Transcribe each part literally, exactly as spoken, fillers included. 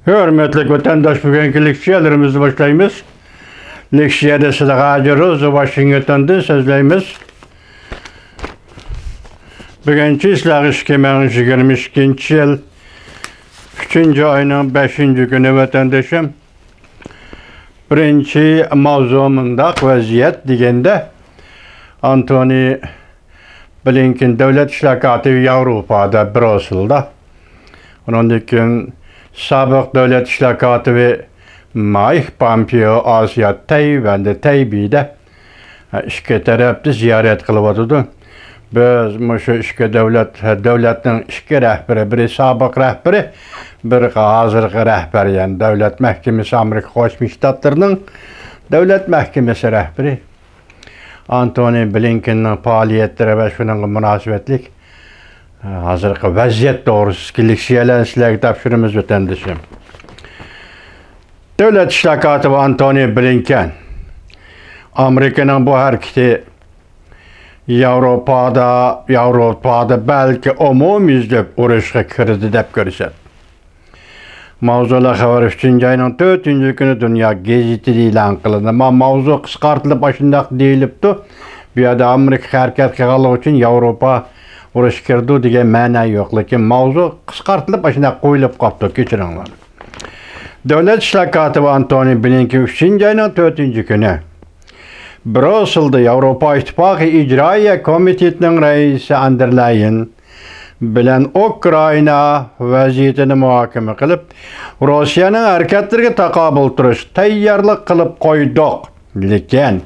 ھۆرمەتلىك ۋەتەنداش، بۈگۈنكى لېكسىيەلىرىمىزنى باشلايمىز. لېكسىيەدە سىدىق ھاجى روزى ۋاشىنگتوندىن سۆزلەيمىز. بۈگۈن چىسلاغ ئىككى مىڭ يىگىرمە ئىككىنچى يىل ئۈچىنچى ئاينىڭ بەشىنچى كۈنى، ۋەتەندىشىم. بىرىنچى ماۋزۇ مۇنداق، ۋەزىيەت دېگەندە، ئانتونى بلىنكېن دۆلەت ئىشلار كاتىپى ياۋروپادا، برۇسسېلدا. ئۇنىڭدىن كېيىن سابىق دۆلەت ئىشلار كاتىپى مايك پامپېئو ئاسىيا تەيۋەندە، تەيبېيدە ئىككى تەرەپتە زىيارەت قىلىۋاتىدۇ. بىز مۇشۇ ئىككى دۆلەت، دۆلەتنىڭ ئىككى رەھبىرى، بىرى سابىق رەھبىرى، بىرى ھازىرقى رەھبەر، يەنى دۆلەت مەھكىمىسى، ئامېرىكا قوشما شتاتلىرىنىڭ دۆلەت مەھكىمىسى رەھبىرى ئانتونى بلىنكېننىڭ پائالىيەتلىرى ۋە شۇنىڭغا مۇناسىۋەتلىك، ھازىرقى ۋەزىيەت توغرىسىدىكى لېكسىيەلەرنى سىلەرگە تاپشۇرىمىز، ۋەتەندىشىم. دۆلەت ئىشلار كاتىپى ئانتونى بلىنكېن، ئامېرىكىنىڭ بۇ ھەرىكىتى ياۋروپادا، ياۋروپادا بەلكى ئومۇميۈزلۈك ئۇرۇشقا كىردى دەپ كۆرسەتتى. ماۋزۇلۇق خەۋەر ئۈچىنچى ئاينىڭ تۆتىنچى كۈنى دۇنيا گېزىتىدە ئېلان قىلىندى. ما-، ماۋزۇ قىسقارتىلىپ ئاشۇنداق دېيىلىپتۇ. بۇ يەردە ئامېرىكا ھەرىكەت قىلغانلىقى ئۈچۈن ياۋروپا ئۇرۇشقا كىرىدۇ دېگەن مەنە يوق. لېكىن ماۋزۇ قىسقارتىلىپ ئاشۇنداق قويۇلۇپ قاپتۇ، كەچۈرۈڭلار. دۆلەت ئىشلار كاتىپى ئانتونى بلىنكېن ئۈچىنچى ئاينىڭ تۆتىنچى كۈنى برۇسسېلدا ياۋروپا ئىتتىپاقى ئىجرائىيە كومىتېتىنىڭ رەئىسى ئاندېر لايېن بىلەن ئۇكرائىنا ۋەزىيىتىنى مۇھاكىمە قىلىپ، روسىيەنىڭ ھەرىكەتلىرىگە تاقابىل تۇرۇشقا تەييارلىق قىلىپ قويدۇق. لېكىن،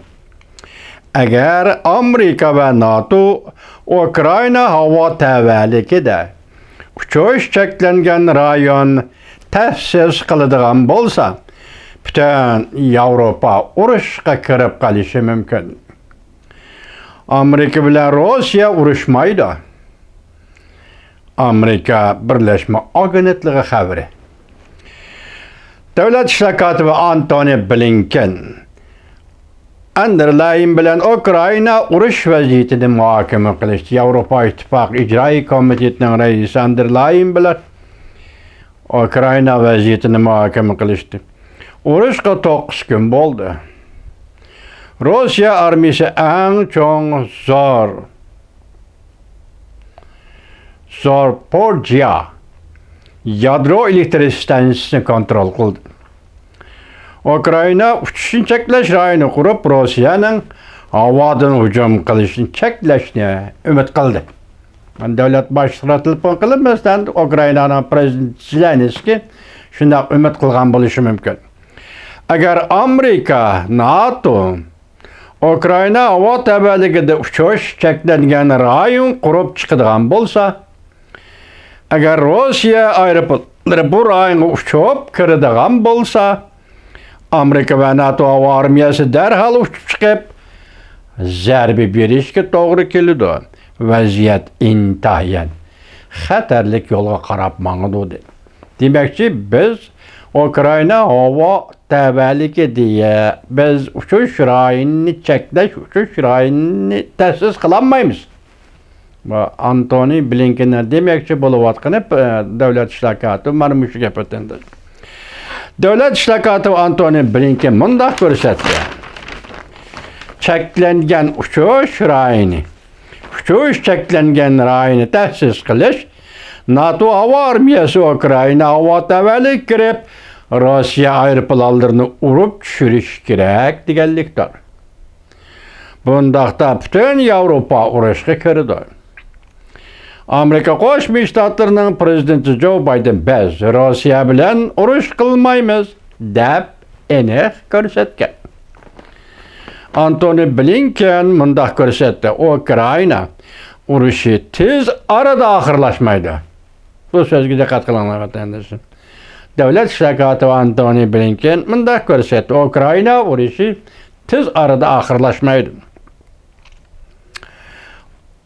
ئەگەر ئامېرىكا ۋە ناتو ئۇكرائىنا ھاۋا تەۋەلىكىدە ئۇچۇش چەكلەنگەن رايون تەسىس قىلىدىغان بولسا، پۈتۈن ياۋروپا ئۇرۇشقا كىرىپ قېلىشى مۇمكىن. ئامېرىكا بىلەن روسىيە ئۇرۇشمايدۇ. ئامېرىكا بىرلەشمە ئاگېنتلىقى خەۋىرى. دۆلەت ئىشلار كاتىپى ئانتونى بلىنكېن ئاندېر لايېن بىلەن ئۇكرائىنا ئۇرۇش ۋەزىيىتىنى مۇھاكىمە قىلىشتى. ياۋروپا ئىتتىپاقى ئىجرائىي كومىتېتىنىڭ رەئىسى ئاندېر لايېن بىلەن ئۇكرائىنا ۋەزىيىتىنى مۇھاكىمە قىلىشتى. ئۇرۇشقا توققۇز كۈن بولدى. روسىيە ئارمىيىسى ئەڭ چوڭ زور، زور پورجيا يادرو ئېلېكتر ئىستانسىسىنى كونترول قىلدى. ئۇكرائىنا ئۇچۇشنى چەكلەش رايونى قۇرۇپ، روسىيەنىڭ ھاۋادىن ھۇجۇم قىلىشىنى چەكلەشنى ئۈمىد قىلدى. دۆلەت باشلىقلىرى تېلېفون قىلىپ، مەسىلەن، ئۇكرائىنانىڭ پىرېزىدېنتى زېلېنسكىي شۇنداق ئۈمىد قىلغان بولۇشى مۇمكىن. ئەگەر ئامېرىكا، ناتو ئۇكرائىنا ھاۋا تەۋەلىكىدە ئۇچۇش چەكلەنگەن رايون قۇرۇپ چىقىدىغان بولسا، ئەگەر روسىيە ئايروپىلانلىرى بۇ رايونغا ئۇچۇپ كىرىدىغان بولسا، ئامېرىكا ۋە ناتو ھاۋا ئارمىيەسى دەرھال ئۇچۇپ چىقىپ، زەربە بېرىشكە توغرا كېلىدۇ. ۋەزىيەت ئىنتايىن خەتەرلىك يولغا قاراپ ماڭىدۇ، دېدى. دېمەكچى، بىز ئۇكرائىنا ھاۋا تەۋەلىكى دېيە، بىز ئۇچۇش رايونىنى چەكلەش، ئۇچۇش رايونىنى تەسىس قىلالمايمىز. بۇ ئانتونى بلىنكېننىڭ دېمەكچى بولۇۋاتقىنى، ئە، دۆلەت ئىشلار كاتىپى مانا مۇشۇ گەپ ئۆتەندى. دۆلەت ئىشلار كاتىپى ئانتونى بلىنكېن مۇنداق كۆرسەتتى. چەكلەنگەن ئۇچۇش رايونى، ئۇچۇش چەكلەنگەن رايونى تەسىس قىلىش، ناتو ھاۋا ئارمىيەسى ئۇكرائىنا ھاۋا تەۋەلىكىگە كىرىپ، روسىيە ئايروپىلانلىرىنى ئۇرۇپ چۈشۈرۈش كېرەك دېگەنلىكتۇر. بۇنداقتا پۈتۈن ياۋروپا ئۇرۇشقا كىرىدۇ. ئامېرىكا قوشما شتاتلىرىنىڭ پىرېزىدېنتى جو بايدېن، بىز روسىيە بىلەن ئۇرۇش قىلمايمىز، دەپ ئېنىق كۆرسەتكەن. ئانتونى بلىنكېن مۇنداق كۆرسەتتى، ئۇكرائىنا ئۇرۇشى تېز ئارىدا ئاخىرلاشمايدۇ. بۇ سۆزگە دىققەت قىلىڭلار، ۋەتەنداشلار. دۆلەت ئىشلار كاتىپى ئانتونى بلىنكېن مۇنداق كۆرسەتتى، ئۇكرائىنا ئۇرۇشى تېز ئارىدا ئاخىرلاشمايدۇ.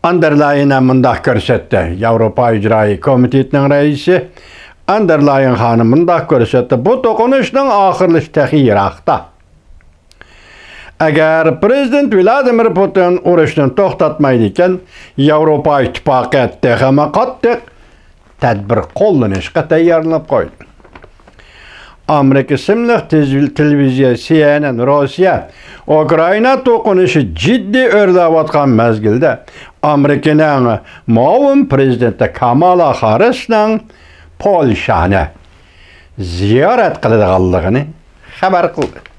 ئاندېر لايېن مۇنداق كۆرسەتتى، ياۋروپا ئىجرائىي كومىتېتىنىڭ رەئىسى ئاندېر لايېن خانىم مۇنداق كۆرسەتتى، بۇ توقۇنۇشنىڭ ئاخىرلىشىشى تېخى يىراقتا. ئەگەر پىرېزىدېنت ۋلادىمىر پۇتىن ئۇرۇشنى توختاتمايدىكەن، ياۋروپا ئىتتىپاقى تېخىمۇ قاتتىق تەدبىر قوللىنىشقا تەييارلىنىپ قويدى. ئامېرىكا ئىسىملىق تېز-، تېلېۋىزىيە سى ئېن ئېن روسىيە ئۇكرائىنا توقۇنۇشى جىددىي ئۆرلەۋاتقان مەزگىلدە، ئامېرىكىنىڭ مۇئاۋىن پرېزىدېنتى كامالا خاررىسنىڭ پولشانى زىيارەت قىلىدىغانلىقىنى خەۋەر قىلدى.